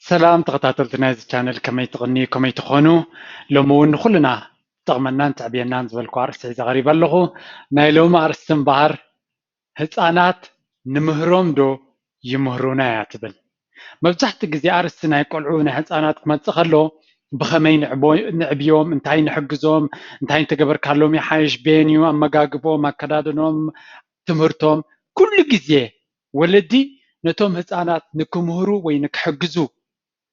ሰላም ተኸታተልቲ ናይዚ ቻነል፣ ከመይ ትቕንዩ፣ ከመይ ትኾኑ? ሎሚ እውን ንኹልና ትጠቕመናን ትዕብየናን ዝበልኩ ኣርእስቲ ሒዘ ቀሪበ ኣለኹ። ናይ ሎሚ ኣርእስቲ እምበኣር ህፃናት ንምህሮም ዶ ይምህሩና እያ ትብል። መብዛሕትኡ ግዜ ኣርእስቲ ናይ ቆልዑ ናይ ህፃናት ክመፅእ ከሎ ብኸመይ ንዕቦ- ንዕብዮም፣ እንታይ ንሕግዞም፣ እንታይ እንተገበርካሎም ይሓይሽ፣ በየን እዩ ኣመጋግቦም፣ ኣከዳድኖም፣ ትምህርቶም፣ ኩሉ ግዜ ወለዲ ነቶም ህፃናት ንክምህሩ ወይ ንክሕግዙ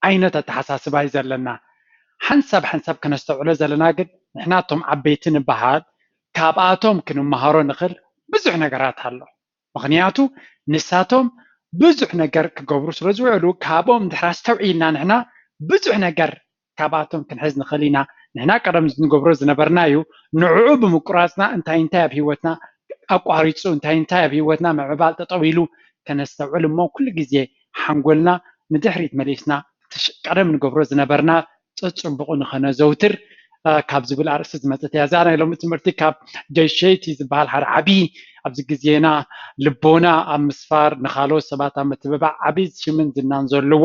ዓይነት ኣተሓሳስባ እዩ ዘለና። ሓንሳብ ሓንሳብ ከነስተውዕሎ ዘለና ግን ንሕና እቶም ዓበይቲ ንበሃል ካብኣቶም ክንመሃሮ ንኽእል ብዙሕ ነገራት ኣሎ። ምኽንያቱ ንሳቶም ብዙሕ ነገር ክገብሩ ስለ ዝውዕሉ ካብኦም ድሕር ኣስተውዒልና ንሕና ብዙሕ ነገር ካብኣቶም ክንሕዝ ንኽእል ኢና። ንሕና ቀደም ንገብሮ ዝነበርና እዩ። ንዕኡ ብምቁራፅና እንታይ እንታይ ኣብ ህይወትና ኣቋሪፁ፣ እንታይ እንታይ ኣብ ህይወትና ምዕባል ጠጠው ኢሉ ከነስተውዕል እሞ ኩሉ ግዜ ሓንጎልና ንድሕሪት መሊስና ቀደም ንገብሮ ዝነበርና ፀፅቡቑ ንኸነዘውትር ካብ ዝብል ኣርእስቲ ዝመፀት እያ። እዛ ናይ ሎሚ ትምህርቲ ካብ ጀሸይቲ ዝበሃል ሓደ ዓብዪ ኣብዚ ግዜና ልቦና ኣብ ምስፋር ንካልኦት ሰባት ኣብ ምትብባዕ ዓብዪ ሽምን ዝናን ዘለዎ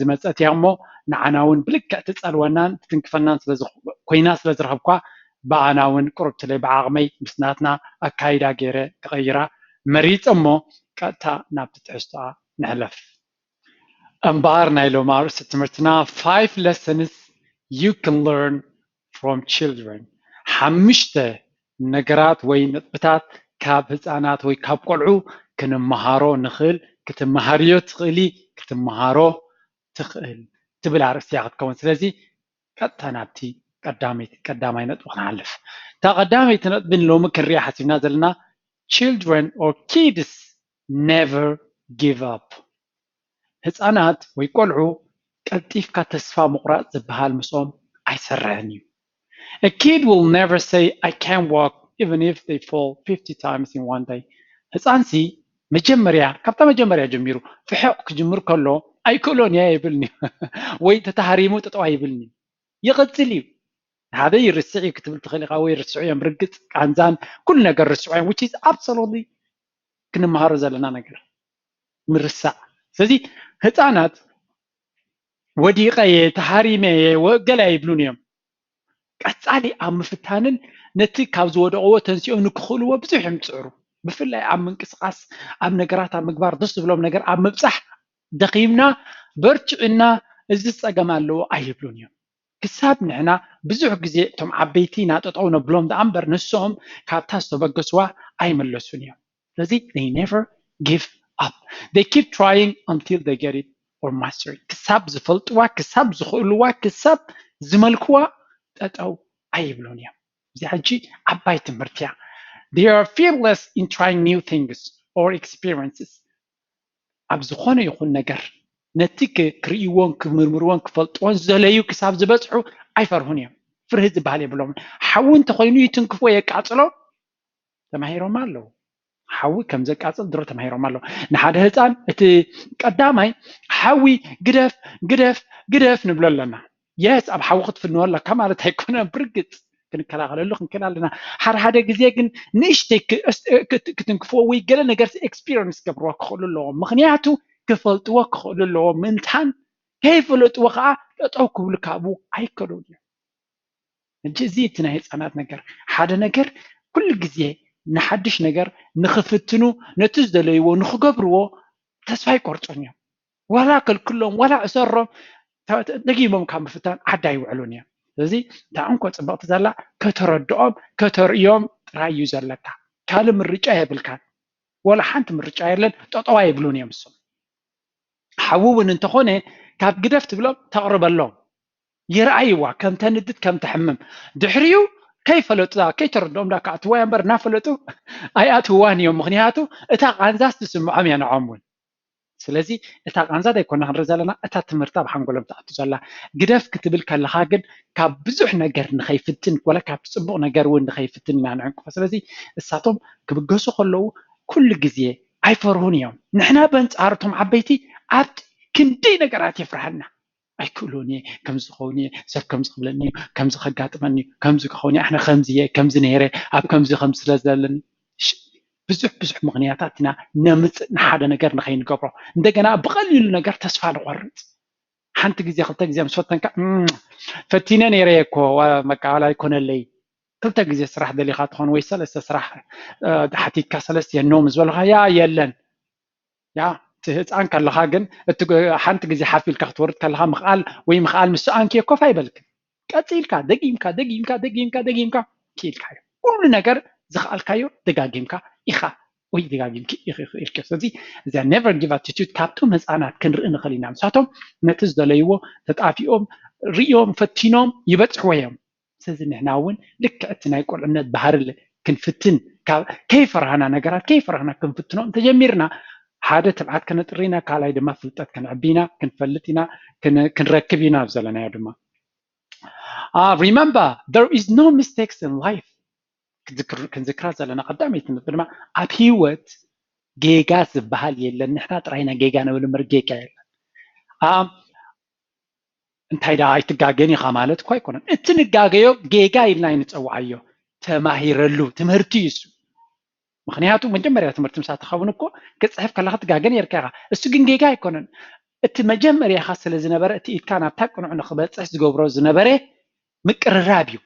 ዝመፀት እያ እሞ ንዓና እውን ብልክዕ ትፀልወናን ትትንክፈናን ኮይና ስለ ዝረኸብኳ ብኣና እውን ቁርብትለይ ብዓቕመይ ምስ ናትና ኣካይዳ ገይረ ክቐይራ መሪፀ እሞ ቀጥታ ናብቲ ትሕዝቶኣ ንሕለፍ። እምበኣር ናይ ሎሚ ኣርእስቲ ትምህርትና five lessons you can learn from children፣ ሓሙሽተ ነገራት ወይ ነጥብታት ካብ ህፃናት ወይ ካብ ቆልዑ ክንመሃሮ ንኽእል። ክትመሃርዮ ትኽእሊ፣ ክትመሃሮ ትኽእል ትብል ኣርእስቲ እያ ክትከውን። ስለዚ ቀጥታ ናብቲ ቀዳመይቲ ቀዳማይ ነጥቢ ክንሓልፍ። እታ ቀዳመይቲ ነጥቢ ንሎሚ ክንሪኣ ሓሲብና ዘለና children or kids never give up። ህፃናት ወይ ቆልዑ ቀልጢፍካ ተስፋ ምቑራፅ ዝበሃል ምስኦም ኣይሰርሕን እዩ። A kid will never say I can't walk even if they fall fifty times in one day። ህፃንሲ መጀመርያ ካብታ መጀመርያ ጀሚሩ ፍሕቕ ክጅምር ከሎ ኣይክእሎን እየ ይብልኒ ወይ ተተሃሪሙ ጠጠው ኣይብልኒ ይቕፅል እዩ። ሓደ ይርስዕ እዩ ክትብል ትኽእል ኢኻ ወይ ርስዑ እዮም ርግፅ ቃንዛን ኩሉ ነገር ርስዑ እዮም which is absolutely ክንመሃሮ ዘለና ነገር ምርሳዕ። ስለዚ ህፃናት ወዲቐ እየ ተሃሪመ እየ ገለ ኣይብሉን እዮም። ቀፃሊ ኣብ ምፍታንን ነቲ ካብ ዝወደቕዎ ተንሲኦም ንክኽእልዎ ብዙሕ እዮም ዝፅዕሩ። ብፍላይ ኣብ ምንቅስቃስ ኣብ ነገራት ኣብ ምግባር ደስ ዝብሎም ነገር ኣብ ምብፃሕ ደኺምና በርትዕና እዚ ፀገም ኣለዎ ኣይብሉን እዮም። ክሳብ ንሕና ብዙሕ ግዜ እቶም ዓበይቲ ናጠጠው ነብሎም ደኣ እምበር ንሶም ካብታ ዝተበገስዋ ኣይመለሱን እዮም። ስለዚ they never give up, they keep trying until they get it or master it። ክሳብ ዝፈልጥዋ ክሳብ ዝኽእልዋ ክሳብ ዝመልክዋ ጠጠው ኣይብሉን እዮም። እዚ ሕጂ ዓባይ ትምህርቲ እያ። They are fearless in trying new things or experiences። ኣብ ዝኾነ ይኹን ነገር ነቲ ክርእይዎን ክምርምርዎን ክፈልጥዎን ዝደለዩ ክሳብ ዝበፅሑ ኣይፈርሁን እዮም። ፍርሂ ዝበሃል የብሎምን። ሓዊ እንተኮይኑ ይትንክፎ የቃፅሎ ተማሂሮም ኣለዉ። ሓዊ ከም ዘቃፅል ድሮ ተማሂሮም ኣለዉ። ንሓደ ህፃን እቲ ቀዳማይ ሓዊ ግደፍ ግደፍ ግደፍ ንብሎ ኣለና። የስ ኣብ ሓዊ ክትፍንዎ ኣለካ ማለት ኣይኮነን። ብርግፅ ክንከላኸለሉ ክንክእል ኣለና። ሓደ ሓደ ግዜ ግን ንእሽተይ ክትንክፍዎ ወይ ገለ ነገር ኤክስፒሪንስ ክገብርዎ ክኽእሉ ኣለዎም። ምክንያቱ ክፈልጥዎ ክኽእሉ ኣለዎም። ምእንታን ከይፈለጥዎ ከዓ ጠጠው ክብሉ ካብኡ ኣይከሉን እዮም። ሕጂ እዚ እቲ ናይ ህፃናት ነገር ሓደ ነገር ኩሉ ግዜ ንሓድሽ ነገር ንክፍትኑ ነቲ ዝደለይዎ ንክገብርዎ ተስፋ ይቆርፁን እዮም። ዋላ ከልክሎም ዋላ እሰሮም ደጊሞም ካብ ምፍታን ዓዲ ኣይውዕሉን እዮም። ስለዚ እታ እንኮ ፅብቕቲ ዘላ ከተረድኦም ከተርእዮም ጥራይ እዩ ዘለካ። ካልእ ምርጫ የብልካን። ዋላ ሓንቲ ምርጫ የለን። ጠጠው ኣይብሉን እዮም እሶም። ሓዊ እውን እንተኾነ ካብ ግደፍ ትብሎም ተቕርበሎም ይርኣይዋ ከም ተንድድ ከም ተሕምም ድሕሪኡ ከይፈለጡ ከይተረድኦም ዳ ክኣትዋ እምበር እናፈለጡ ኣይኣትዋን እዮም። ምክንያቱ እታ ቃንዛስ ትስምዖም እያ ንዖም እውን። ስለዚ እታ ቃንዛ ዘይኮና ክንርኢ ዘለና እታ ትምህርቲ ኣብ ሓንጎሎም ትኣቱ ዘላ። ግደፍ ክትብል ከለካ ግን ካብ ብዙሕ ነገር ንኸይፍትን ኮለ ካብ ፅቡቅ ነገር እውን ንኸይፍትን ኢና ንዕንቅፎ። ስለዚ እሳቶም ክብገሱ ከለዉ ኩሉ ግዜ ኣይፈርሁን እዮም። ንሕና በንፃር እቶም ዓበይቲ ኣብ ክንደይ ነገራት የፍርሃና። ኣይክእሎን እየ፣ ከምዚ ክኸውን እየ፣ ሰብ ከምዚ ክብለኒ እዩ፣ ከምዚ ከጋጥመኒ እዩ፣ ከምዚ ክኸውን እየ፣ ኣነ ከምዚ እየ፣ ከምዚ ነይረ፣ ኣብ ከምዚ ከምዚ ስለ ዘለኒ ብዙሕ ብዙሕ ምክንያታት ኢና ነምፅእ ንሓደ ነገር ንኸይንገብሮ። እንደገና ብቐሊሉ ነገር ተስፋ ንቆርፅ። ሓንቲ ግዜ ክልተ ግዜ ምስ ፈተንካ ፈቲነ ነይረ እኮ በቃ ዋላ ኣይኮነለይ። ክልተ ግዜ ስራሕ ደሊኻ ትኾን ወይ ሰለስተ ስራሕ ሓቲትካ ሰለስተ ኖ ምስ በልኻ ያ የለን። ያ እቲ ህፃን ከለኻ ግን እቲ ሓንቲ ግዜ ሓፍ ኢልካ ክትወርድ ከለኻ ምኽኣል ወይ ምኽኣል ምስ ሰኣንክዮ ኮፍ ኣይበልክን። ቀፂልካ ደጊምካ ደጊምካ ደጊምካ ደጊምካ ክኢልካዮ ኩሉ ነገር ዝኽኣልካዮ ደጋጊምካ ኢኻ ወይ ደጋጊምኪ ኢኺ ክኢልኪ። ስለዚ እዚኣ never give attitude ካብቶም ህፃናት ክንርኢ ንኽእል ኢና። ንሳቶም ነቲ ዝደለይዎ ተጣፊኦም ርእዮም ፈቲኖም ይበፅሕዎ እዮም። ስለዚ ንሕና እውን ልክዕ እቲ ናይ ቁልዕነት ባህሪ ክንፍትን ከይፈራህና ነገራት ከይፈራህና ክንፍትኖ እንተጀሚርና ሓደ ትብዓት ከነጥሪ ኢና፣ ካልኣይ ድማ ፍልጠት ከነዕቢ ኢና፣ ክንፈልጥ ኢና፣ ክንረክብ ኢና ኣብ ዘለናዮ ድማ remember there is no mistakes in life። ክንዝክራ ዘለና ቀዳመይቲ ነጥቢ ድማ ኣብ ህይወት ጌጋ ዝበሃል የለን። ንሕና ጥራይና ጌጋ ንብል እምበር ጌጋ የለን። እንታይ ደኣ ኣይትጋገን ኢኻ ማለት እኮ ኣይኮነን። እቲ ንጋገዮ ጌጋ ኢልና ኣይንጸውዓዮ፣ ተማሂረሉ ትምህርቲ እዩ እሱ። ምኽንያቱ መጀመርያ ትምህርቲ ምሳትኻ እውን እኮ ክትፅሕፍ ከለኻ ትጋገ ነርካ ኢኻ። እሱ ግን ጌጋ ኣይኮነን። እቲ መጀመርያኻ ስለ ዝነበረ እቲ ኢድካ ናብታ ቅኑዕ ንኽበፅሕ ዝገብሮ ዝነበረ ምቅርራብ እዩ።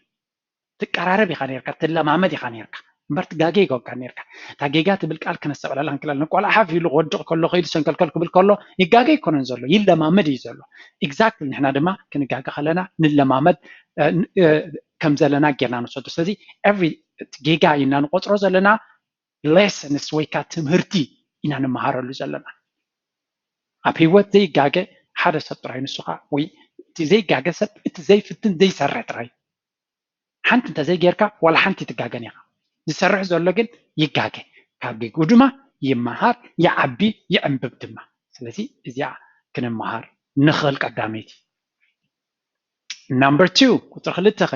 ትቀራረብ ኢኻ ነርካ፣ ትለማመድ ኢኻ ነርካ እምበር ትጋገ ይገብካ ነርካ። እታ ጌጋ ትብል ቃል ክነስተብዕለላ ክንክእል ኣለና። ቆልዓ ሓፍ ኢሉ ክወድቕ ከሎ ከይዱ ሰንከልከል ክብል ከሎ ይጋገ ኣይኮነን ዘሎ፣ ይለማመድ እዩ ዘሎ። exactly ንሕና ድማ ክንጋገ ከለና ንለማመድ ከም ዘለና ጌርና ንወሰዶ። ስለዚ every ጌጋ ኢና ንቆፅሮ ዘለና lessons ወይ ከዓ ትምህርቲ ኢና ንመሃረሉ ዘለና። ኣብ ህይወት ዘይጋገ ሓደ ሰብ ጥራይ ንሱ ከዓ ወይ እቲ ዘይጋገ ሰብ እቲ ዘይፍትን ዘይሰርሕ ጥራይ። ሓንቲ እንተዘይጌርካ ዋላ ሓንቲ ትጋገን ኢኻ። ዝሰርሕ ዘሎ ግን ይጋገ፣ ካብ ጌግኡ ድማ ይመሃር፣ ይዓቢ፣ ይዕንብብ ድማ። ስለዚ እዚኣ ክንመሃር ንኽእል ቀዳመይቲ። Number two ቁፅሪ ክልተ ኸ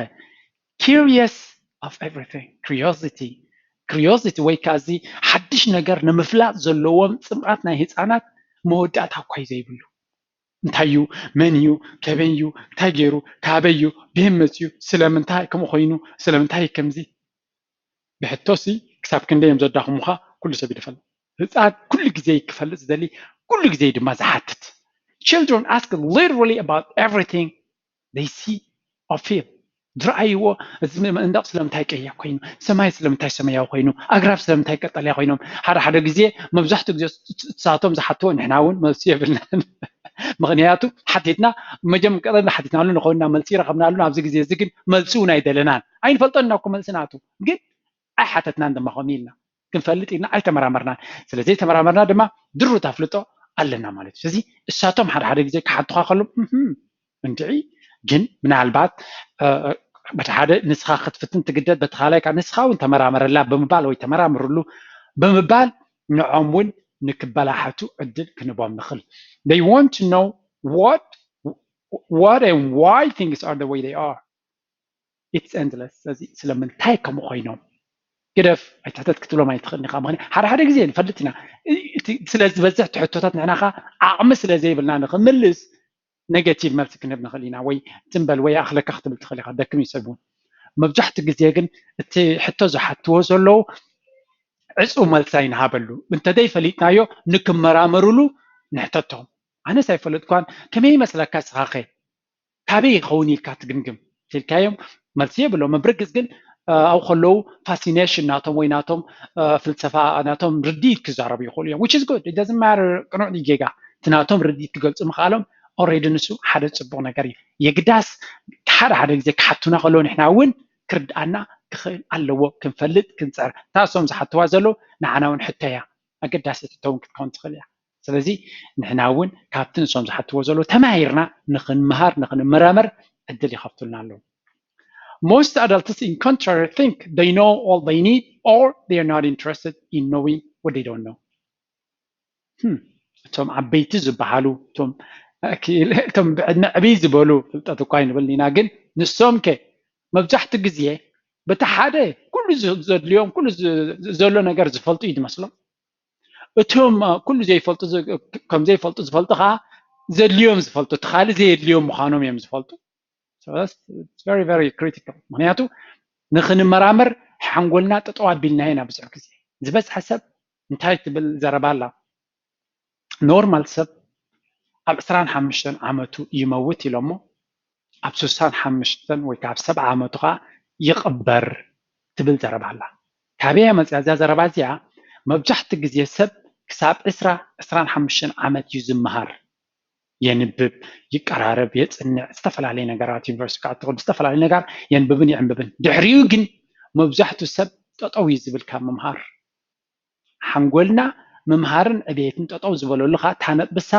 curious of everything curiosity curiosity ወይ ከዓ እዚ ሓድሽ ነገር ንምፍላጥ ዘለዎም ፅምኣት ናይ ህፃናት መወዳእታ እኳ እዩ ዘይብሉ። እንታይ እዩ? መን እዩ? ከበይ እዩ? እንታይ ገይሩ? ካበይ እዩ? ብሄን መፅኡ? ስለምንታይ ከምኡ ኮይኑ? ስለምንታይ ከምዚ? ብሕቶሲ ክሳብ ክንደይ እዮም ዘዳኽሙኻ? ኩሉ ሰብ ይደፈል። ህፃን ኩሉ ግዜ ክፈልጥ ዝደሊ ኩሉ ግዜ ድማ ዝሓትት። Children ask literally about everything they see or feel. ዝረኣይዎ እዚ መንደቕ ስለምንታይ ቀይሕ ኮይኑ፣ ሰማይ ስለምንታይ ሰማያዊ ኮይኑ፣ ኣግራብ ስለምንታይ ቀጠልያ ኮይኖም። ሓደ ሓደ ግዜ መብዛሕትኡ ግዜ እሳቶም ዝሓትዎ ንሕና እውን መልሲ የብልናን። ምኽንያቱ ሓቲትና መጀም ቀደም ሓቲትናሉ ንኸውንና መልሲ ረኸብናሉ። ኣብዚ ግዜ እዚ ግን መልሲ እውን ኣይደለናን ኣይንፈልጦን ኢና እኮ መልሲ ናቱ ግን ኣይሓተትናን ድማ ከምኡ ኢልና ክንፈልጥ ኢልና ኣይተመራመርናን። ስለዘይተመራመርና ድማ ድሩት ኣፍልጦ ኣለና ማለት እዩ። ስለዚ እሳቶም ሓደ ሓደ ግዜ ክሓቱኻ ከሎም እንድዒ ግን ምናልባት በቲ ሓደ ንስኻ ክትፍትን ትግደድ በቲ ካልኣይ ከዓ ንስኻ እውን ተመራመረላ ብምባል ወይ ተመራምርሉ ብምባል ንዖም እውን ንክበላሓቱ ዕድል ክንቦም ንኽእል። They want to know what what and why things are the way they are. It's endless። ስለዚ ስለምንታይ ከምኡ ኮይኖም ግደፍ ኣይትሕተት ክትብሎም ኣይትኽእል ኢኻ። ምኽንያት ሓደ ሓደ ግዜ ንፈልጥ ኢና ስለ ዝበዝሕ ትሕቶታት ንሕና ኸ ዓቕሚ ስለ ዘይብልና ንኽምልስ negative መልሲ ክንህብ ንኽእል ኢና ወይ ትንበል ወይ ኣኽለካ ክትብል ትኽእል ኢኻ። ደክም ይሰቡ መብዛሕትኡ ግዜ ግን እቲ ሕቶ ዝሓትዎ ዘለዉ ዕፁ መልሲ ኣይንሃበሉ። እንተዘይፈሊጥናዮ ንክመራመሩሉ ንሕተቶም። ኣነስ ኣይፈለጥኳን ከመይ ይመስለካ ስኻኸ ካበይ ይኸውን ኢልካ ትግምግም ኢልካዮም መልሲ የብሎም። ብርግፅ ግን ኣብኡ ከለዉ fascination ናቶም ወይ ናቶም ፍልሰፋ ናቶም ርድኢት ክዛረቡ ይኽእሉ እዮም። Which is good, it doesn't matter ቅኑዕ ድዩ ጌጋ። እቲ ናቶም ርድኢት ክገልፁ ምኽኣሎም already ንሱ ሓደ ፅቡቕ ነገር እዩ። የግዳስ ሓደ ሓደ ግዜ ክሓቱና ከለዉ ንሕና እውን ክርድኣና ክኽእል ኣለዎ። ክንፈልጥ ክንፅዕር እታ እሶም ዝሓትዋ ዘለዉ ንዓና እውን ሕቶ እያ። ኣገዳሲት ሕቶ እውን ክትከውን ትኽእል እያ። ስለዚ ንሕና እውን ካብቲ ንሶም ዝሓትዎ ዘለዉ ተማሂርና ንኽንምሃር ንኽንመራመር ዕድል ይኸፍቱልና ኣለዉ። Most adults in contrary think they know all they need or they are not interested in knowing what they don't know. እቶም ዓበይቲ ዝበሃሉ እቶም ብዕድመ ዕብይ ዝበሉ ፍልጠት እኳ ይንብል ኢና ግን ንሶም ከ መብዛሕትኡ ግዜ በቲ ሓደ ኩሉ ዘድልዮም ኩሉ ዘሎ ነገር ዝፈልጡ እዩ ዝመስሎም። እቶም ኩሉ ዘይፈልጡ ከም ዘይፈልጡ ዝፈልጡ ከዓ ዘድልዮም ዝፈልጡ እቲ ካልእ ዘየድልዮም ምዃኖም እዮም ዝፈልጡ። Very very critical ምክንያቱ ንክንመራመር ሓንጎልና ጠጠው ኣቢልናዮ ኢና ብዙሕ ግዜ ዝበዝሐ ሰብ እንታይ ትብል ዘረባ ኣላ normal ሰብ ኣብ ዕስራን ሓሙሽተን ዓመቱ ይመውት ኢሎሞ፣ ኣብ ስሳን ሓሙሽተን ወይ ከዓ ኣብ ሰብዓ ዓመቱ ከዓ ይቕበር ትብል ዘረባ ኣላ። ካበይ መፅያ እዛ ዘረባ እዚኣ? መብዛሕትኡ ግዜ ሰብ ክሳብ ዕስራ ዕስራን ሓሙሽተን ዓመት እዩ ዝመሃር። የንብብ፣ ይቀራረብ፣ የፅንዕ፣ ዝተፈላለየ ነገራት ዩኒቨርሲቲ ክኣቱ ዝተፈላለየ ነገር የንብብን ይዕንብብን። ድሕሪኡ ግን መብዛሕትኡ ሰብ ጠጠው እዩ ዝብል ካብ ምምሃር። ሓንጎልና ምምሃርን ዕቤትን ጠጠው ዝበለሉ ከዓ እታ ነጥብሳ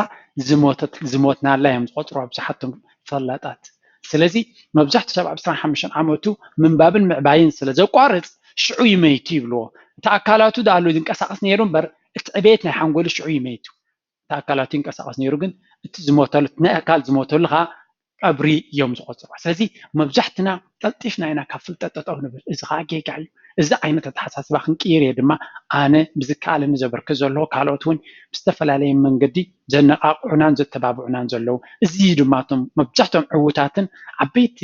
ዝሞተት ዝሞትናላ እዮም ዝቆፅሩ ብዙሓቶም ፈላጣት። ስለዚ መብዛሕትኡ ሰብ ኣብ ዕስራን ሓሙሽተን ዓመቱ ምንባብን ምዕባይን ስለ ዘቋርፅ ሽዑ ይመይቱ ይብልዎ። እቲ ኣካላቱ ደኣሉ ዝንቀሳቐስ ነይሩ እምበር እቲ ዕቤት ናይ ሓንጎሉ ሽዑ ይመይቱ። እቲ ኣካላቱ ይንቀሳቐስ ነይሩ ግን እቲ ዝሞተሉ እቲ ናይ ኣካል ዝሞተሉ ከዓ ቀብሪ እዮም ዝቆፅሩ። ስለዚ መብዛሕትና ቀልጢፍና ኢና ካብ ፍልጠት ጠጠው ንብል። እዚ ከዓ ጌጋ እዩ። እዚ ዓይነት ኣተሓሳስባ ክንቅይር እየ ድማ ኣነ ብዝከኣለኒ ዘበርክት ዘለኹ። ካልኦት እውን ብዝተፈላለየ መንገዲ ዘነቓቕዑናን ዘተባብዑናን ዘለዉ። እዚ እዩ ድማ እቶም መብዛሕትኦም ዕዉታትን ዓበይቲ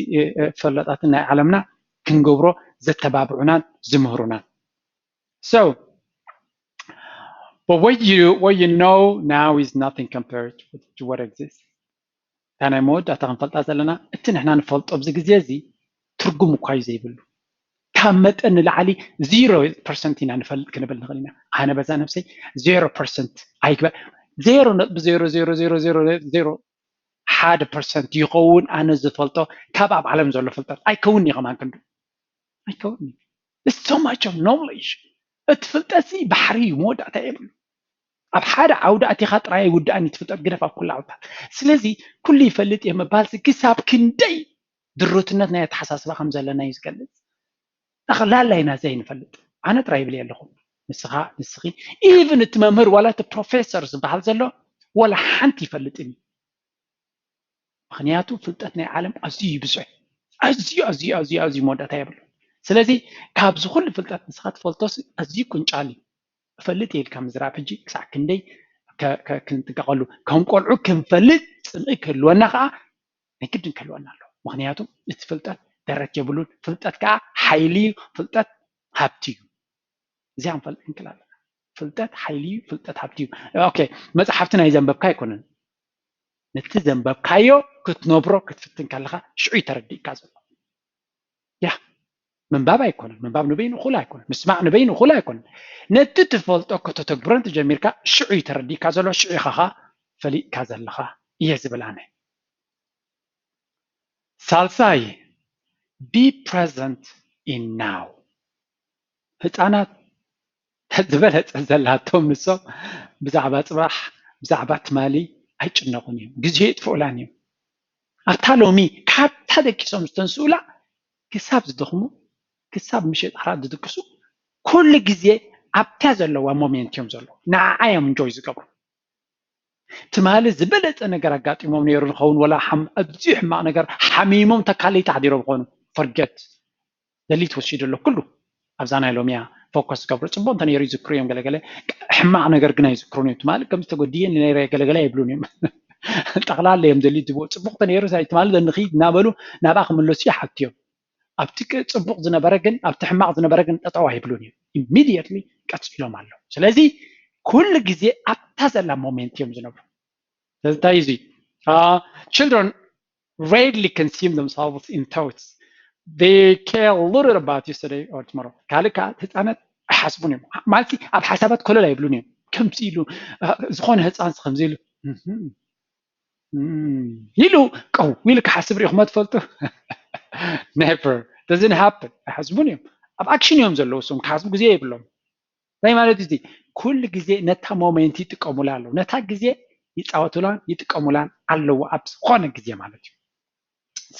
ፈለጣትን ናይ ዓለምና ክንገብሮ ዘተባብዑናን ዝምህሩናን። So but what you what you know now is nothing compared to what exists. እታ ናይ መወዳእታ ክንፈልጣ ዘለና እቲ ንሕና ንፈልጦ ኣብዚ ግዜ እዚ ትርጉም እኳ እዩ ዘይብሉ። ካብ መጠን ንላዕሊ ዜሮ ፐርሰንት ኢና ንፈልጥ ክንብል ንኽእል ኢና። ኣነ በዛ ነብሰይ ዜሮ ፐርሰንት ኣይግበር ዜሮ ነጥቢ ዜሮ ዜሮ ዜሮ ዜሮ ዜሮ ሓደ ፐርሰንት ይኸውን ኣነ ዝፈልጦ ካብ ኣብ ዓለም ዘሎ ፍልጠት ኣይከውን እዩ ከማን ክንዱ ኣይከውን እዩ። It's so much of knowledge። እቲ ፍልጠት እዚ ባሕሪ እዩ፣ መወዳእታ የብሉ። ኣብ ሓደ ዓውዲ ኣቲኻ ጥራይ ኣይውዳእን እዩ እቲ ፍልጠት፣ ግደፍ ኣብ ኩሉ ዓውድታት። ስለዚ ኩሉ ይፈልጥ እየ ምባል እዚ ክሳብ ክንደይ ድሩትነት ናይ ኣተሓሳስባ ከም ዘለና እዩ ዝገልጽ። ጠቕላላ ኢና ዘይንፈልጥ። ኣነ ጥራይ ይብል ኣለኹ፣ ንስኻ ንስኺ፣ ኢቭን እቲ መምህር ዋላ እቲ ፕሮፌሰር ዝበሃል ዘሎ ዋላ ሓንቲ ይፈልጥን እዩ። ምክንያቱ ፍልጠት ናይ ዓለም ኣዝዩ እዩ ብዙሕ፣ ኣዝዩ ኣዝዩ ኣዝዩ ኣዝዩ መወዳእታ የብሉ። ስለዚ ካብዚ ኩሉ ፍልጠት ንስኻ ትፈልጦስ ኣዝዩ ቁንጫል እዩ። እፈልጥ እየ ኢልካ ምዝራብ ሕጂ ክሳዕ ክንደይ ከ- ከ- ክንጥንቀቐሉ። ከም ቆልዑ ክንፈልጥ ጽምኢ ክህልወና ከዓ ናይ ግድን ክህልወና ኣለዎ። ምክንያቱ እቲ ፍልጠት ደረት የብሉን። ፍልጠት ከዓ ሓይሊ እዩ። ፍልጠት ሃብቲ እዩ። እዚኣ ክንፈልጥ ክንክእል ኣለና። ፍልጠት ሓይሊ እዩ፣ ፍልጠት ሃብቲ እዩ። ኦኬ፣ መፅሓፍቲ ናይ ዘንበብካ ኣይኮነን። ነቲ ዘንበብካዮ ክትነብሮ ክትፍትን ከለኻ ሽዑ እዩ ተረዲእካ ዘሎ። ያ ምንባብ ኣይኮነን፣ ምንባብ ንበይኑ እኹል ኣይኮነን፣ ምስማዕ ንበይኑ እኹል ኣይኮነን። ነቲ ትፈልጦ ከተተግብሮ እንተጀሚርካ ሽዑ እዩ ተረዲእካ ዘሎ፣ ሽዑ ኢኻ ኸኣ ፈሊጥካ ዘለኻ እየ ዝብል ኣነ። ሳልሳይ be present in now። ህፃናት ዝበለፀ ዘላቶም ንሶም ብዛዕባ ፅባሕ ብዛዕባ ትማሊ ኣይጭነቑን እዮም፣ ግዜ የጥፍኡላን እዮም። ኣብታ ሎሚ ካብታ ደቂሶም ዝተንስኡላ ክሳብ ዝደኽሙ ክሳብ ምሸት ዓራት ዝድቅሱ ኩሉ ግዜ ኣብታ ዘለዋ ሞሜንት እዮም ዘለዉ። ንዓዓ እዮም እንጆይ ዝገብሩ። ትማሊ ዝበለፀ ነገር ኣጋጢሞም ነይሩ ዝኸውን ወላ ኣዝዩ ሕማቕ ነገር ሓሚሞም ተካለይቲ ሓዲሮም ይኾኑ። ፈርጌት ደሊት ወሲዱ ኣሎ ኩሉ ኣብዛ ናይ ሎሚያ ፎከስ ዝገብሩ። ፅቡቅ እንተ ነይሩ ይዝክሩ እዮም ገለገለ፣ ሕማቕ ነገር ግን ኣይዝክሩን እዮም። ትማሊ ከምዚ ተጎድየ ነይረ ገለገለ ኣይብሉን እዮም። ጠቕላላ እዮም ደሊት ዝብኡ። ፅቡቅ እንተ ነይሩ ትማሊ ንኺድ እናበሉ ናብኣ ክምለሱ ይሓቱ እዮም። ኣብቲ ቅ- ፅቡቅ ዝነበረ ግን ኣብቲ ሕማቕ ዝነበረ ግን ጠጠው ኣይብሉን እዮም። ኢሚድየትሊ ቀፂሎም ኣለዉ። ስለዚ ኩሉ ግዜ ኣብታ ዘላ ሞሜንት እዮም ዝነብሩ። ስለዚ እንታይ እዩ እዚ? Children rarely consume themselves in thoughts. They care little about yesterday or tomorrow. ካልእ ከዓ ህፃናት ኣይሓስቡን እዮም ማለት ኣብ ሓሳባት ኮለል ኣይብሉን እዮም። ከምዚ ኢሉ ዝኾነ ህፃን ከምዚ ኢሉ ኢሉ ቀው ኢሉ ክሓስብ ሪኢኹሞ ትፈልጡ? Never. Doesn't happen. ኣይሓስቡን እዮም። ኣብ ኣክሽን እዮም ዘለዉ። እሶም ክሓስቡ ግዜ የብሎም። እንታይ ማለት እዩ? ኩሉ ግዜ ነታ ሞሜንት ይጥቀሙላ ኣለዉ። ነታ ግዜ ይፃወቱላን ይጥቀሙላን ኣለዉ ኣብ ዝኾነ ግዜ ማለት እዩ።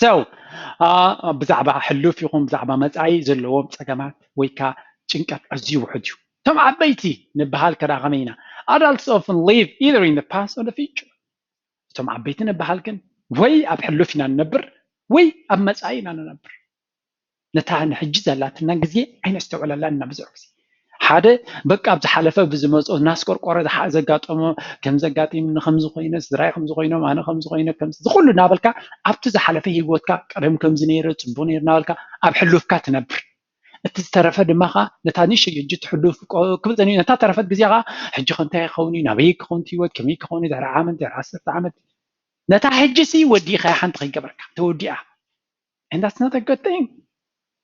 So ብዛዕባ ሕሉፍ ይኹን ብዛዕባ መፃኢ ዘለዎም ፀገማት ወይ ከዓ ጭንቀት ኣዝዩ ውሑድ እዩ። እቶም ዓበይቲ ንበሃል ከዳ ከመይ ኢና? Adults often live either in the past or the future. እቶም ዓበይቲ ንበሃል ግን ወይ ኣብ ሕሉፍ ኢና ንነብር ወይ ኣብ መፃኢ ኢና ንነብር። ነታ ንሕጂ ዘላትና ግዜ ኣይነስተውዕለላን ኢና ብዙሕ ግዜ። ሓደ በቃ ኣብ ዝሓለፈ ብዝመፅኦ እናስቆርቆረ ዝሓ- ዘጋጠሞ ከም ዘጋጢምኒ ከምዚ ኮይነ ስድራይ ከምዚ ኮይኖም ኣነ ከምዚ ኮይነ ከምዚ ዝኩሉ እናበልካ ኣብቲ ዝሓለፈ ሂወትካ ቀደም ከምዚ ነይረ ፅቡቅ ነይሩ እናበልካ ኣብ ሕሉፍካ ትነብር። እቲ ዝተረፈ ድማ ከዓ ነታ ንእሽተይ ሕጂ ትሕሉፍ ክብል ዘኒ ነታ ተረፈት ግዜ ከዓ ሕጂ ከ እንታይ ክኸውን እዩ ናበይ ክኸውን ህይወት ከመይ ክኸውን እዩ ድሕሪ ዓመት ድሕሪ ዓሰርተ ዓመት ነታ ሕጂ ሲ ወዲእኻ ሓንቲ ከይገበርካ ተወዲኣ። And that's not a good thing።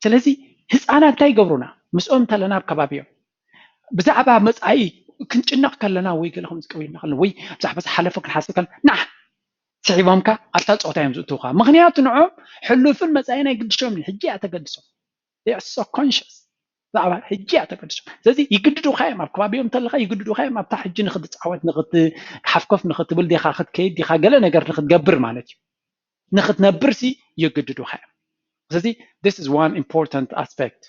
ስለዚ ህፃናት እንታይ ይገብሩና? ምስኦም እንተለና ኣብ ከባቢኦም ብዛዕባ መፃኢ ክንጭነቕ ከለና ወይ ገለ ከምዚ ቀቢልና ከለና ወይ ብዛዕባ ዝሓለፈ ክንሓስብ ከለና ና ስዒቦምካ ኣብታ ፀወታ እዮም ዝእትውካ። ምክንያቱ ንዖም ሕሉፍን መፃኢን ኣይግድሾምን፣ ሕጂ እያ ተገድሶም። They are so conscious። ብዛዕባ ሕጂ እያ ተገድሶም። ስለዚ ይግድዱካ እዮም፣ ኣብ ከባቢኦም እንተለካ ይግድዱካ እዮም። ኣብታ ሕጂ ንክትፃወት ንክትሓፍኮፍ ንክትብል ዲካ ክትከይድ ዲካ ገለ ነገር ንክትገብር ማለት እዩ። ንክትነብር ሲ ይግድዱካ እዮም። ስለዚ this is one important aspect።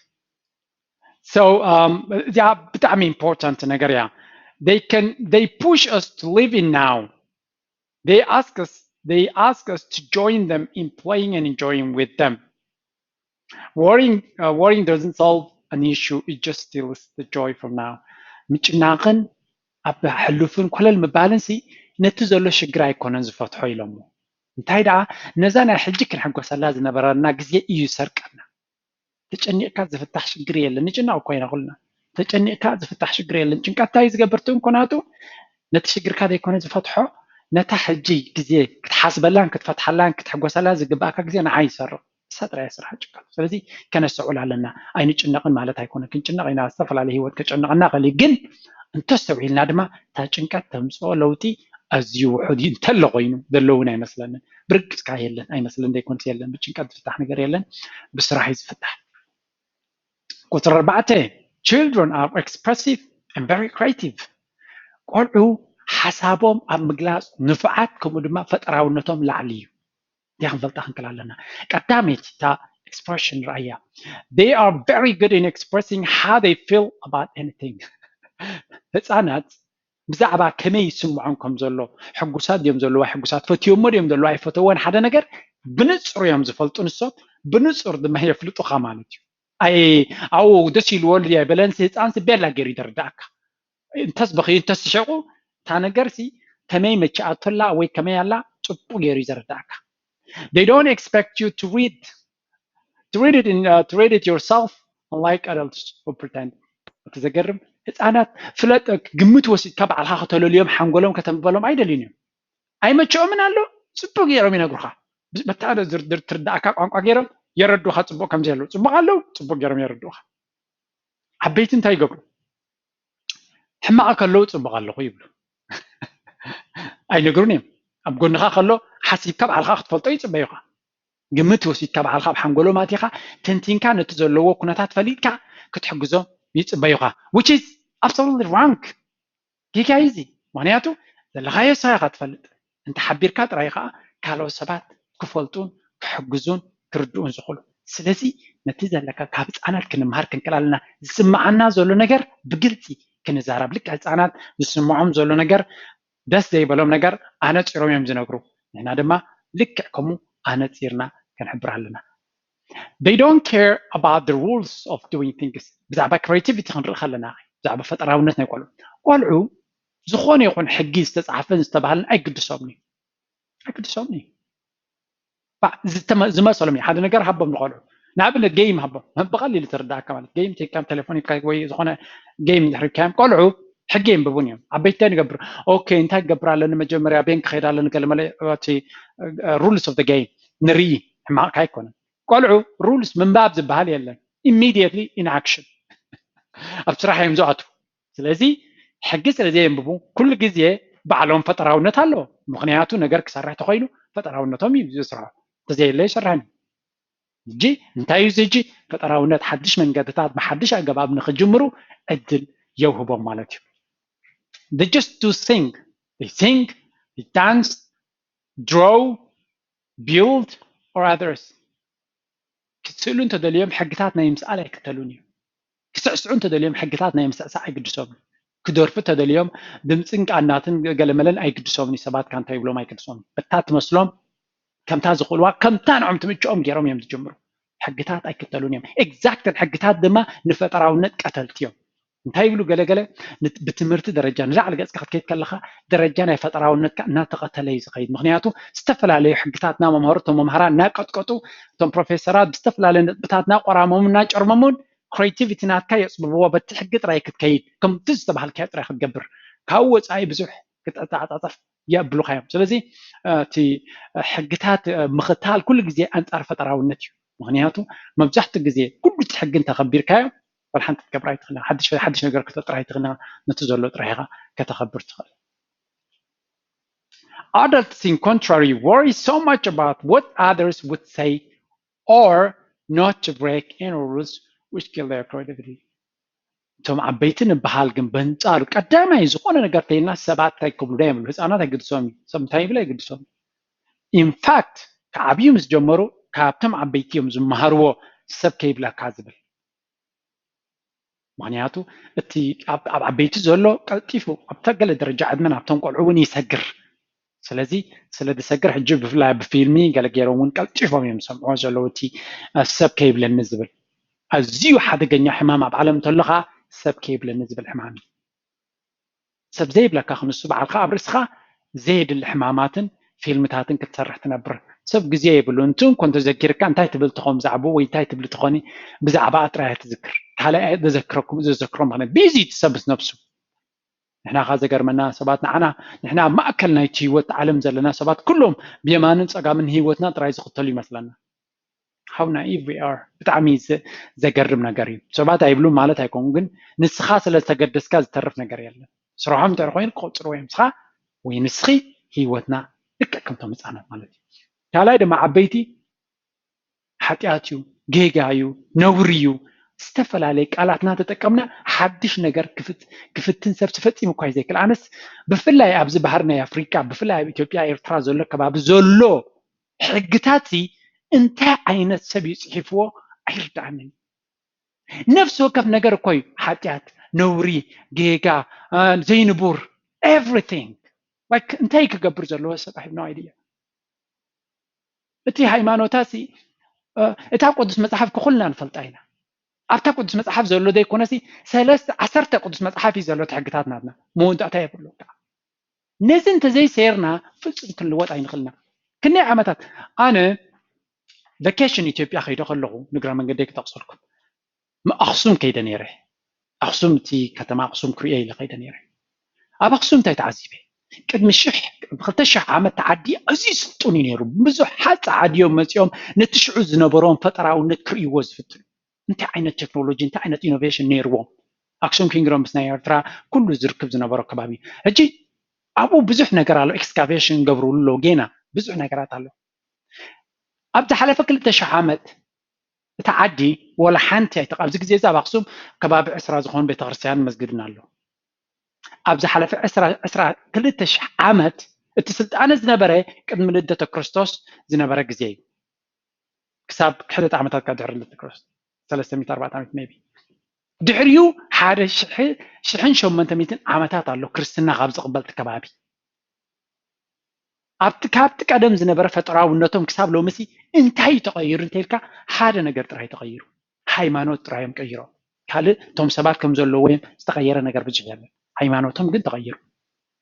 So um, እዚኣ ብጣዕሚ important ነገር እያ። They can they push us to live in now. They ask us they ask us to join them in playing and enjoying with them. Worrying uh, worrying doesn't solve an issue, it just steals the joy from now. ምጭናቕን ኣብ ሕሉፍን ኮለል ምባልን ሲ ነቲ ዘሎ ሽግር ኣይኮነን ዝፈትሖ ኢሎሞ። እንታይ ደኣ ነዛ ናይ ሕጂ ክንሕጎሰላ ዝነበረና ግዜ እዩ ሰርቀና። ተጨኒቕካ ዝፍታሕ ሽግር የለን። ንጭነቕ እኮ ኢና ኩልና። ተጨኒቕካ ዝፍታሕ ሽግር የለን። ጭንቀት እንታይ ዝገብር ትእንኮ ናቱ ነቲ ሽግርካ ዘይኮነ ዝፈትሖ ነታ ሕጂ ግዜ ክትሓስበላን ክትፈትሓላን ክትሕጎሰላ ዝግባእካ ግዜ ንዓ ይሰርቕ። ንሳ ጥራይ ስራሕ ጭንቀት። ስለዚ ከነስተውዕል ኣለና። ኣይንጭነቕን ማለት ኣይኮነ። ክንጭነቕ ኢና፣ ዝተፈላለዩ ህይወት ከጨንቐና ኸሊ ግን እንተስተውዒልና ድማ እታ ጭንቀት ተምፅኦ ለውጢ ኣዝዩ ውሑድ እዩ እንተሎ ኮይኑ ዘለውን ኣይመስለንን። ብርግፅካ የለን ኣይመስለን ዘይኮንስ የለን። ብጭንቀት ዝፍታሕ ነገር የለን፣ ብስራሕ እዩ ዝፍታሕ። ቁፅሪ ኣርባዕተ children are expressive and very creative። ቆልዑ ሓሳቦም ኣብ ምግላፅ ንፉዓት ከምኡ ድማ ፈጠራውነቶም ላዕሊ እዩ። እዚኣ ክንፈልጣ ክንክል ኣለና። ቀዳመይቲ እታ expression ርኣያ። They are very good in expressing how they feel about anything። ህፃናት ብዛዕባ ከመይ ይስምዖም ከም ዘሎ፣ ሕጉሳት ድዮም ዘለዋ ሕጉሳት፣ ፈትዮሞ ድዮም ዘለዋ ኣይፈተወን ሓደ ነገር ብንፁር እዮም ዝፈልጡ ንሶም፣ ብንፁር ድማ የፍልጡኻ ማለት እዩ። ኣይ ኣው ደስ ኢልዎ ድያ በለንሲ ህፃንሲ ቤላ ገይሩ ይደርዳእካ። እንተስ በኺ እንተስ ስሸቁ እታ ነገርሲ ከመይ መቻኣቶላ ወይ ከመይ ኣላ ፅቡቅ ገይሩ ይዘረዳእካ። They don't expect you to read to read it in uh, to read it yourself, unlike adults who pretend. እቲ ዘገርም ህፃናት ፍለጥ ግምት ወሲድካ ባዕልካ ከተለልዮም ሓንጎሎም ከተንበሎም ኣይደልዩን እዮም። ኣይመቸኦምን ኣሎ ፅቡቅ ገይሮም ይነግሩካ። በታ ዝርድር ትርዳእካ ቋንቋ ገይሮም የረዱካ ፅቡቅ ከምዘይ ኣለዉ ፅቡቅ ኣለዉ ፅቡቅ ገይሮም የረዱካ። ዓበይቲ እንታይ ይገብሩ? ሕማቕ ከለዉ ፅቡቕ ኣለኹ ይብሉ። ኣይነግሩን እዮም። ኣብ ጎንኻ ከሎ ሓሲብካ ባዕልኻ ክትፈልጦ ይፅበዩኻ። ግምት ወሲድካ ባዕልኻ ኣብ ሓንጎሎም ኣቲኻ ተንቲንካ ነቲ ዘለዎ ኩነታት ፈሊጥካ ክትሕግዞም ይፅበዩኻ። Which is absolutely wrong። ጌጋ እዩ እዚ። ምክንያቱ ዘለኻዮ ንስኻ ኢኻ ትፈልጥ። እንተ ሓቢርካ ጥራይ ከዓ ካልኦት ሰባት ክፈልጡን ክሕግዙን ክርድኡን ዝኽእሉ። ስለዚ ነቲ ዘለካ ካብ ህፃናት ክንምሃር ክንክእል ኣለና። ዝስምዓና ዘሎ ነገር ብግልፂ ክንዛረብ። ልክዕ ህፃናት ዝስምዖም ዘሎ ነገር ደስ ዘይበሎም ነገር ኣነፂሮም እዮም ዝነግሩ። ንሕና ድማ ልክዕ ከምኡ ኣነፂርና ክንሕብር ኣለና። They don't care about the rules of doing things. ብዛዕባ creativity ክንርኢ ከለና ብዛዕባ ፈጠራውነት ናይ ቆልዑ ቆልዑ ዝኾነ ይኹን ሕጊ ዝተፃሓፈን ዝተባህለን ኣይግድሶምን እዩ። ኣይግድሶምን እዩ። ዝመሰሎም እዩ ሓደ ነገር ሃቦም ንቆልዑ። ንኣብነት game ሃቦም ብቐሊሉ ተረዳእካ ማለት game ቴካም ቴሌፎን ወይ ዝኾነ game ድሕሪካዮም ቆልዑ ሕጊ የንብቡን እዮም። ዓበይቲ እንታይ ንገብር? ኦኬ እንታይ ክገብር ኣለኒ? መጀመርያ ቤንክ ክኸይድ ኣለኒ ገለ መለ እቲ rules of the game ንርኢ። ሕማቕካ ኣይኮነን። ቆልዑ rules ምንባብ ዝበሃል የለን። Immediately in action ኣብ ስራሕ እዮም ዝኣትዉ። ስለዚ ሕጊ ስለ ዘየንብቡ ኩሉ ግዜ ባዕሎም ፈጠራውነት ኣለዎ። ምክንያቱ ነገር ክሰርሕ ተኮይኑ ፈጠራውነቶም እዩ ዝስርሖ። እንተዘየለ ይሰርሕን። ሕጂ እንታይ እዩ እዚ? ሕጂ ፈጠራውነት ሓድሽ መንገድታት ብሓድሽ ኣገባብ ንክጅምሩ ዕድል የውህቦም ማለት እዩ። They just do sing. They sing, they dance, draw, build or others. ክስእሉ እንተደልዮም ሕግታት ናይ ምስኣል ኣይክተሉን እዩ። ክስዕስዑ እንተደልዮም ሕግታት ናይ ምስዕሳዕ ኣይግድሶምን። ክደርፉ እንተደልዮም ድምፅን ቃናትን ገለመለን ኣይግድሶምን እዩ። ሰባት ካንታ ይብሎም ኣይግድሶምን። በታ ትመስሎም ከምታ ዝኽእልዋ ከምታ ንዖም ትምችኦም ገይሮም እዮም ዝጀምሩ። ሕግታት ኣይክተሉን እዮም። Exactly ሕግታት ድማ ንፈጠራውነት ቀተልቲ እዮም። እንታይ ይብሉ ገለገለ ብትምህርቲ ደረጃ ንላዕሊ ገፅካ ክትከይድ ከለካ ደረጃ ናይ ፈጠራውነትካ እናተቐተለ እዩ ዝኸይድ። ምክንያቱ ዝተፈላለዩ ሕግታትና መምሃሩ እቶም መምሃራ እናቀጥቀጡ እቶም ፕሮፌሰራት ብዝተፈላለዩ ነጥብታት እናቆራመሙ እናጨርመሙን creativity ናትካ የፅብብዎ። በቲ ሕጊ ጥራይ ክትከይድ ከምቲ ዝተባሃልካዮ ጥራይ ክትገብር ካብኡ ወፃኢ ብዙሕ ክትተዓፃፀፍ የብሉኻ እዮም። ስለዚ እቲ ሕግታት ምኽታል ኩሉ ግዜ ኣንጻር ፈጠራውነት እዩ። ምክንያቱ መብዛሕትኡ ግዜ ኩሉ እቲ ሕጊ እንተኸቢርካዮ ዋላ ሓንቲ ክትገብር ኣይትኽእልን። ሓድሽ ነገር ክትፈጥር ኣይትኽእልን። ነቲ ዘሎ ጥራይ ኢኻ ከተኸብር ትኽእል። Adults, in contrary, worry so much about what others would say or not to break any rules which kill their creativity. እቶም ዓበይቲ ንበሃል ግን በንጻሩ ቀዳማይ ዝኾነ ነገር ተይልና ሰባት እንታይ ክብሉ ዶ ይብሉ። ህፃናት ኣይግድሶም እዩ። ሰብ እንታይ ይብል ኣይግድሶም እዩ። ኢንፋክት ክዓብዩ ምስ ጀመሩ ካብቶም ዓበይቲ እዮም ዝመሃርዎ ሰብ ከይብለካ ዝብል። ምክንያቱ እቲ ኣብ ዓበይቲ ዘሎ ቀልጢፉ ኣብታ ገለ ደረጃ ዕድመ ናብቶም ቆልዑ እውን ይሰግር። ስለዚ ስለ ዝሰግር ሕጂ ብፍላይ ብፊልሚ ገለ ገይሮም እውን ቀልጢፎም እዮም ዝሰምዕዎ ዘለዉ እቲ ሰብ ከይብለኒ ዝብል ኣዝዩ ሓደገኛ ሕማም ኣብ ዓለም እንተሎ ከዓ ሰብ ከይብለኒ ዝብል ሕማም እዩ። ሰብ ዘይብለካ ክንሱ በዓልካ ኣብ ርእስኻ ዘየድሊ ሕማማትን ፊልምታትን ክትሰርሕ ትነብር። ሰብ ግዜ የብሉ። እንቱ እንኮ እንተዘኪርካ እንታይ ትብል ትኾን ብዛዕባኡ ወይ እንታይ ትብሊ ትኾኒ ብዛዕባኣ ጥራይ ትዝክር። ካልኣይ ዘዘክረኩም ዘዘክሮ ማለት ቢዚ እቲ ሰብ ምስ ነብሱ። ንሕና ካ ዘገርመና ሰባት ንዓና ንሕና ኣብ ማእከል ናይቲ ህይወት ዓለም ዘለና ሰባት ኩሎም ብየማንን ጸጋምን ህይወትና ጥራይ ዝኽተሉ ይመስለና። How naive we are። ብጣዕሚ ዘገርም ነገር እዩ። ሰባት ኣይብሉን ማለት ኣይኮኑ፣ ግን ንስኻ ስለ ዝተገደስካ ዝተርፍ ነገር የለን። ስራሖም እንተ ኮይኑ ክቆጽርዎ እዮም። ንስኻ ወይ ንስኺ ህይወትና ልክዕ ከምቶም ህፃናት ማለት እዩ። ካልኣይ ድማ ዓበይቲ ሓጢኣት እዩ፣ ጌጋ እዩ፣ ነውሪ እዩ። ዝተፈላለየ ቃላት እናተጠቀምና ሓድሽ ነገር ክፍትን ሰብ ፈፂሙ እኳ ዘይክእል። ኣነስ ብፍላይ ኣብዚ ባህር ናይ ኣፍሪቃ ብፍላይ ኣብ ኢትዮጵያ ኤርትራ ዘሎ ከባቢ ዘሎ ሕግታት እንታይ ዓይነት ሰብ እዩ ፅሒፍዎ ኣይርዳኣንን። ነፍሲ ወከፍ ነገር እኮ እዩ ሓጢኣት፣ ነውሪ፣ ጌጋ፣ ዘይንቡር everything። እንታይ ክገብር ዘለዎ ሰብ I have no idea። እቲ ሃይማኖታ ሲ እታ ቅዱስ መፅሓፍ ክኩልና ንፈልጣ ኢና። ኣብታ ቅዱስ መፅሓፍ ዘሎ ዘይኮነሲ ሰለስተ ዓሰርተ ቅዱስ መፅሓፍ እዩ ዘሎ እቲ ሕግታት ናትና መወዳእታ የብሉ። ነዚ እንተዘይሰይርና ፍጹም ክንልወጥ ኣይንኽእልና። ክንደይ ዓመታት ኣነ ቨኬሽን ኢትዮጵያ ከይደ ከለኹ ንግረ መንገደይ ክጠቕሰልኩም ኣኽሱም ከይደ ነይረ። ኣኽሱም እቲ ከተማ ኣኽሱም ክሪኦ ኢለ ከይደ ነይረ። ኣብ ኣኽሱም እንታይ ተዓዚበ? ቅድሚ ሽሕ ብክልተ ሽሕ ዓመት ተዓዲ ኣዝዩ ስልጡን እዩ ነይሩ። ብዙሓት ጸዓዲ እዮም መጺኦም ነቲ ሽዑ ዝነበሮም ፈጠራውነት ክርእይዎ ዝፍትኑ። እንታይ ዓይነት ቴክኖሎጂ እንታይ ዓይነት ኢኖቬሽን ነይርዎም? ኣክሱም ኪንግዶም ምስ ናይ ኤርትራ ኩሉ ዝርክብ ዝነበሮ ከባቢ እዩ። ሕጂ ኣብኡ ብዙሕ ነገር ኣሎ። ኤክስካቬሽን ገብርሉ ኣለዉ። ጌና ብዙሕ ነገራት ኣሎ። ኣብ ዝሓለፈ ክልተ ሽሕ ዓመት እታ ዓዲ ወላ ሓንቲ ኣይተቐ ኣብዚ ግዜ እዚ ኣብ ኣክሱም ከባቢ ዕስራ ዝኾኑ ቤተክርስትያን መስጊድን ኣሎ። ኣብ ዝሓለፈ ዕስራ ዕስራ ክልተ ሽሕ ዓመት እቲ ስልጣነ ዝነበረ ቅድሚ ልደተ ክርስቶስ ዝነበረ ግዜ እዩ። ክሳብ ሕደት ዓመታት ካብ ድሕሪ ልደተ ክርስቶስ ሰለስተ ሚእቲ ኣርባዕተ ዓመት ሜቢ ድሕሪኡ ሓደ ሽሕን ሸሞንተ ሚእትን ዓመታት ኣሎ ክርስትና ካብ ዝቕበል እቲ ከባቢ። ኣብቲ ካብቲ ቀደም ዝነበረ ፈጠራውነቶም ክሳብ ሎምሲ እንታይ እዩ ተቐይሩ እንተኢልካ ሓደ ነገር ጥራይ ተቐይሩ፣ ሃይማኖት ጥራይ እዮም ቀይሮም። ካልእ እቶም ሰባት ከም ዘለዎ እዮም ዝተቐየረ ነገር ብዙሕ የለን። ሃይማኖቶም ግን ተቐይሩ።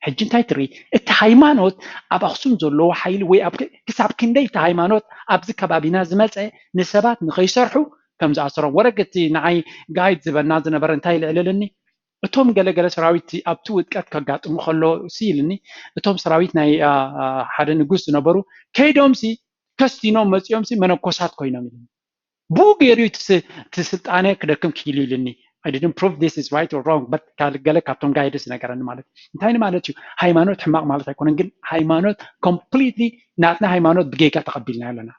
ሕጂ እንታይ ትርኢ? እቲ ሃይማኖት ኣብ ኣኽሱም ዘለዎ ሓይሊ ወይ ኣብ ክሳብ ክንደይ እቲ ሃይማኖት ኣብዚ ከባቢና ዝመፀ ንሰባት ንኸይሰርሑ ከም ዝኣሰሮም ወረግ እቲ ንዓይ ጋይድ ዝበና ዝነበረ እንታይ ይልዕልልኒ እቶም ገለገለ ሰራዊት ኣብቲ ውድቀት ከጋጥሙ ከሎ ሲ ኢልኒ እቶም ሰራዊት ናይ ሓደ ንጉስ ዝነበሩ ከይዶም ሲ ከስቲኖም መፂኦም ሲ መነኮሳት ኮይኖም ኢልኒ ብኡ ገይሩ እቲ ስልጣነ ክደክም ክኢሉ ኢልኒ I didn't prove this is right or wrong but ገለ ካብቶም ጋይድስ ነገረኒ ማለት እንታይ ማለት እዩ ሃይማኖት ሕማቅ ማለት ኣይኮነን ግን ሃይማኖት completely ናትና ሃይማኖት ብጌጋ ተቀቢልና ኣለና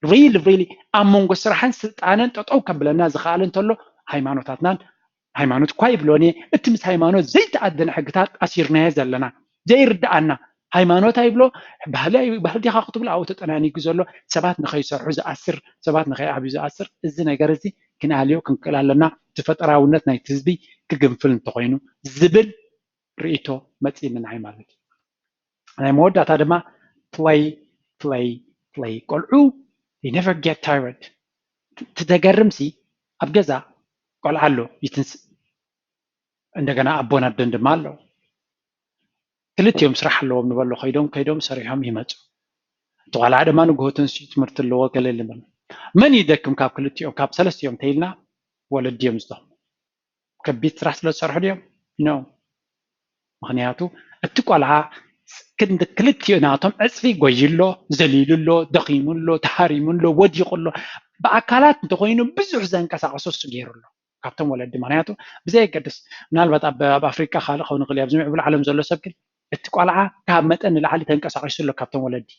really really ኣብ መንጎ ስራሕን ስልጣነን ጠጠው ከብለና ዝኽኣል እንተሎ ሃይማኖታትናን ሃይማኖት እኳ ይብሎን እየ እቲ ምስ ሃይማኖት ዘይተኣደነ ሕግታት ኣሲርናዮ ዘለና ዘይርድኣና ሃይማኖት ኣይብሎ ባህሊ ባህሊ ዲኻ ክትብሎ ኣብኡ ተጠናኒጉ ዘሎ ሰባት ንኸይሰርሑ ዝኣስር ሰባት ንኸይዓብዩ ዝኣስር እዚ ነገር እዚ ክንኣልዮ ክንክእል ኣለና እቲ ፈጠራውነት ናይቲ ህዝቢ ክግንፍል እንተኾይኑ ዝብል ርእይቶ መፂእኒ ንዓይ ማለት እዩ ናይ መወዳእታ ድማ play play play ቆልዑ they never get tired ትዘገርም ሲ ኣብ ገዛ ቆልዓ ኣሎ ይትንስእ እንደገና ኣቦን ኣደን ድማ ኣለዉ ክልቲኦም ስራሕ ኣለዎም ንበሎ ከይዶም ከይዶም ሰሪሖም ይመፁ እቲ ቆልዓ ድማ ንግሆ ተንስኡ ትምህርቲ ኣለዎ ገለ ልምን መን ይደክም ካብ ክልቲኦም ካብ ሰለስቲኦም ተይልና ወለዲ እዮም ዝደኽሙ ከቢድ ስራሕ ስለ ዝሰርሑ ድዮም no ምክንያቱ እቲ ቆልዓ ክንዲ ክልቲኡ ናቶም ዕፅፊ ጎይሎ፣ ዘሊሉ ኣሎ፣ ደኺሙ ኣሎ፣ ተሃሪሙ ኣሎ፣ ወዲቑ ኣሎ። ብኣካላት እንተኮይኑ ብዙሕ ዘንቀሳቀሶ እሱ ገይሩ ኣሎ ካብቶም ወለዲ። ምክንያቱ ብዘየገድስ ምናልባት ኣብ ኣፍሪቃ ካልእ ክኸውን ይኽእል እዩ፣ ኣብዚ ምዕቡል ዓለም ዘሎ ሰብ ግን እቲ ቆልዓ ካብ መጠን ንላዕሊ ተንቀሳቂሱ ኣሎ ካብቶም ወለዲ።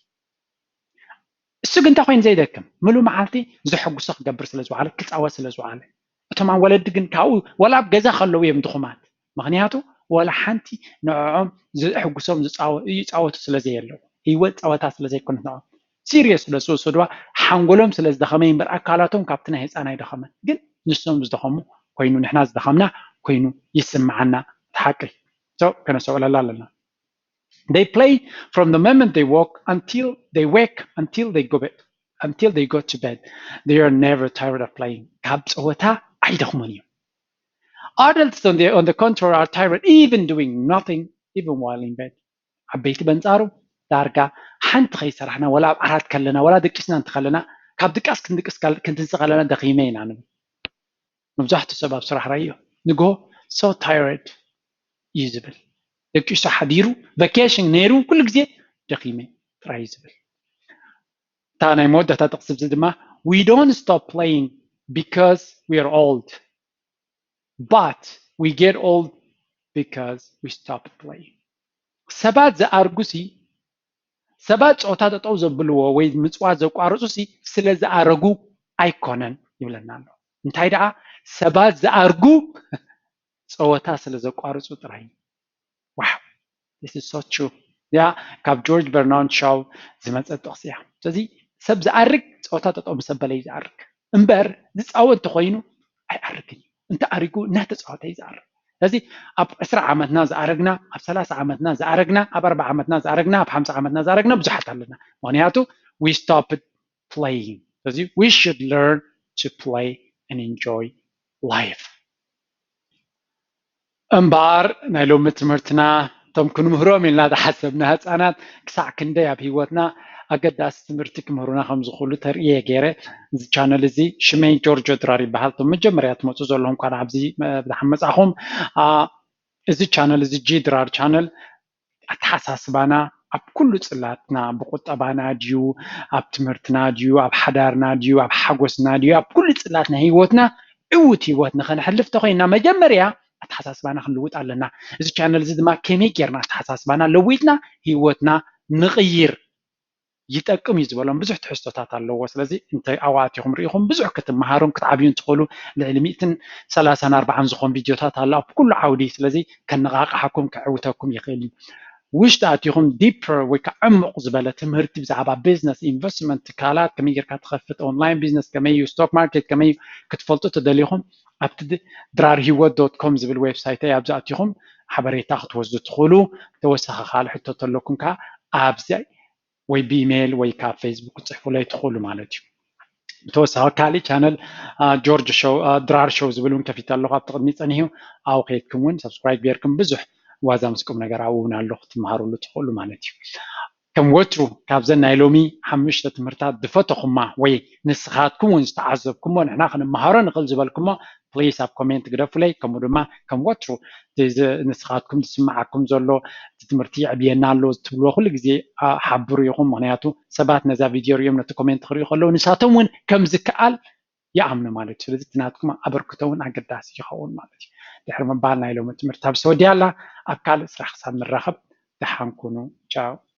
እሱ ግን እንታይ ኮይኑ ዘይደክም፣ ምሉእ መዓልቲ ዘሐጉሶ ክገብር ስለ ዝውዓለ፣ ክፃወት ስለ ዝውዓለ፣ እቶም ወለዲ ግን ካብኡ ወላ ኣብ ገዛ ከለዉ እዮም ድኹማት። ምክንያቱ ወላ ሓንቲ ንዕኦም ዘሐጉሶም ይፃወቱ ስለ ዘየለዉ፣ ህይወት ፀወታ ስለ ዘይኮነት ንዕኦም ሲሪየስ ስለ ዝወሰድዋ ሓንጎሎም ስለ ዝደኸመ እምበር ኣካላቶም ካብቲ ናይ ህፃን ኣይደኸመን። ግን ንሶም ዝደኸሙ ኮይኑ ንሕና ዝደኸምና ኮይኑ ይስምዓና። እቲ ሓቂ ከነስተውዕለላ ኣለና። They play from the moment they walk until they wake, until they go bed, until they go to bed. They are never tired of playing. ካብ ፀወታ ኣይደኽሙን እዮም። Adults on the, on the contrary are tired even doing nothing, even while in bed. ዓበይቲ በንፃሩ ዳርጋ ሓንቲ ከይሰራሕና ወላ ኣብ ዓራት ከለና ወላ ደቂስና እንተኸለና ካብ ድቃስ ክንድቅስ ክንትንስ ከለና ደኺመ ኢና ንብል። መብዛሕትኡ ሰብ ኣብ ስራሕ ራእዮ ንግሆ so tired እዩ ዝብል። ደቂሱ ሓዲሩ ቫኬሽን ነይሩ ኩሉ ግዜ ደኺመ ጥራይ እዩ ዝብል። እታ ናይ መወዳእታ ጥቕሲ ድማ we don't stop playing because we are old, but we get old because we stop playing። ሰባት ዝኣርጉ ሲ ሰባት ፀወታ ጠጠው ዘብልዎ ወይ ምፅዋት ዘቋርፁ ሲ ስለ ዝኣረጉ ኣይኮነን ይብለና ኣሎ። እንታይ ደኣ ሰባት ዝኣርጉ ፀወታ ስለ ዘቋርፁ ጥራይ። Wow, this is so true. ያ ካብ ጆርጅ በርናርድ ሻው ዝመፀ ጥቕሲ እያ። ስለዚ ሰብ ዝኣርግ ፀወታ ጠጠው ምስ ኣበለ እዩ ዝኣርግ እምበር ዝፃወት እንተኮይኑ ኣይኣርግን እዩ። እንተ ኣሪጉ እናተፃወተ እዩ ዝኣርግ። ስለዚ ኣብ ዕስራ ዓመትና ዝኣረግና፣ ኣብ ሰላሳ ዓመትና ዝኣረግና፣ ኣብ ኣርባዓ ዓመትና ዝኣረግና፣ ኣብ ሓምሳ ዓመትና ዝኣረግና ብዙሓት ኣለና። ምክንያቱ we stopped playing። ስለዚ we should learn to play and enjoy life። እምበኣር ናይ ሎሚ ትምህርትና እቶም ክንምህሮም ኢልና ዝሓሰብና ህፃናት ክሳዕ ክንደይ ኣብ ህይወትና ኣገዳሲ ትምህርቲ ክምህሩና ከም ዝኽእሉ ተርእየ ገይረ። እዚ ቻነል እዚ ሽመይ ጆርጆ ድራር ይበሃል። እቶም መጀመርያ ትመፁ ዘለኹም እኳ ኣብዚ ብድሓን መፃኹም። እዚ ቻነል እዚ ጂ ድራር ቻነል ኣተሓሳስባና ኣብ ኩሉ ፅላትና፣ ብቁጠባና ድዩ፣ ኣብ ትምህርትና ድዩ፣ ኣብ ሓዳርና ድዩ፣ ኣብ ሓጎስና ድዩ፣ ኣብ ኩሉ ፅላት ናይ ህይወትና ዕዉት ህይወት ንኸነሕልፍ ተኮይንና መጀመርያ ኣተሓሳስባና ክንልውጥ ኣለና። እዚ ቻነል እዚ ድማ ከመይ ጌርና ኣተሓሳስባና ለዊጥና ህይወትና ንቕይር ይጠቅም እዩ ዝበሎም ብዙሕ ትሕዝቶታት ኣለዎ። ስለዚ እንተ ኣብኡ ኣቲኹም ርኢኹም ብዙሕ ክትመሃሩን ክትዓብዩን ትኽእሉ። ልዕሊ ሚእትን ሰላሳን ኣርባዓን ዝኾን ቪድዮታት ኣሎ ኣብ ኩሉ ዓውዲ። ስለዚ ከነቓቕሓኩም ከዕውተኩም ይኽእል እዩ። ውሽጢ ኣቲኹም ዲፐር ወይ ከዓ ዕሙቕ ዝበለ ትምህርቲ ብዛዕባ ቢዝነስ፣ ኢንቨስትመንት፣ ትካላት ከመይ ጌርካ ትኸፍት፣ ኦንላይን ቢዝነስ ከመይ እዩ፣ ስቶክ ማርኬት ከመይ እዩ ክትፈልጡ ተደሊኹም ኣብቲ ድራር ህይወት ዶት ኮም ዝብል ዌብሳይተይ ኣብዚ ኣቲኹም ሓበሬታ ክትወስዱ ትኽእሉ። ተወሳኺ ካልእ ሕቶ ተለኩም ከዓ ኣብዚ ወይ ብኢሜይል ወይ ካብ ፌስቡክ ክትፅሕፉለይ ትኽእሉ ማለት እዩ። ብተወሳኺ ካሊእ ቻነል ጆርጅ ሾው ድራር ሾው ዝብል እውን ከፊተ ኣለኹ ኣብቲ ቅድሚ ፀኒሑ። ኣብኡ ከይድኩም እውን ሰብስክራይብ ጌርኩም ብዙሕ ዋዛ ምስ ቁም ነገር ኣብኡ እውን ኣሎ ክትመሃሩሉ ትኽእሉ ማለት እዩ። ከም ወትሩ ካብዘን ናይ ሎሚ ሓሙሽተ ትምህርታት ዝፈተኹማ ወይ ንስኻትኩም እውን ዝተዓዘብኩሞ ንሕና ክንመሃሮ ንኽእል ዝበልኩሞ ፕሊስ ኣብ ኮሜንት ግደፉለይ። ከምኡ ድማ ከም ወትሩ ንስኻትኩም ዝስምዓኩም ዘሎ እቲ ትምህርቲ የዕብየና ኣሎ ትብልዎ ኩሉ ግዜ ሓብሩ ኢኹም። ምክንያቱ ሰባት ነዛ ቪድዮ ሪኦም ነቲ ኮሜንት ክሪኡ ከለዉ ንሳቶም እውን ከም ዝከኣል ይኣምኑ ማለት እዩ። ስለዚ እቲ ናትኩም ኣበርክቶ እውን ኣገዳሲ ይኸውን ማለት እዩ። ድሕሪ ምባል ናይ ሎሚ ትምህርቲ ኣብዚ ተወዲኣ ኣላ። ኣብ ካልእ ስራሕ ክሳብ ንራኸብ ደሓን ኩኑ። ቻው።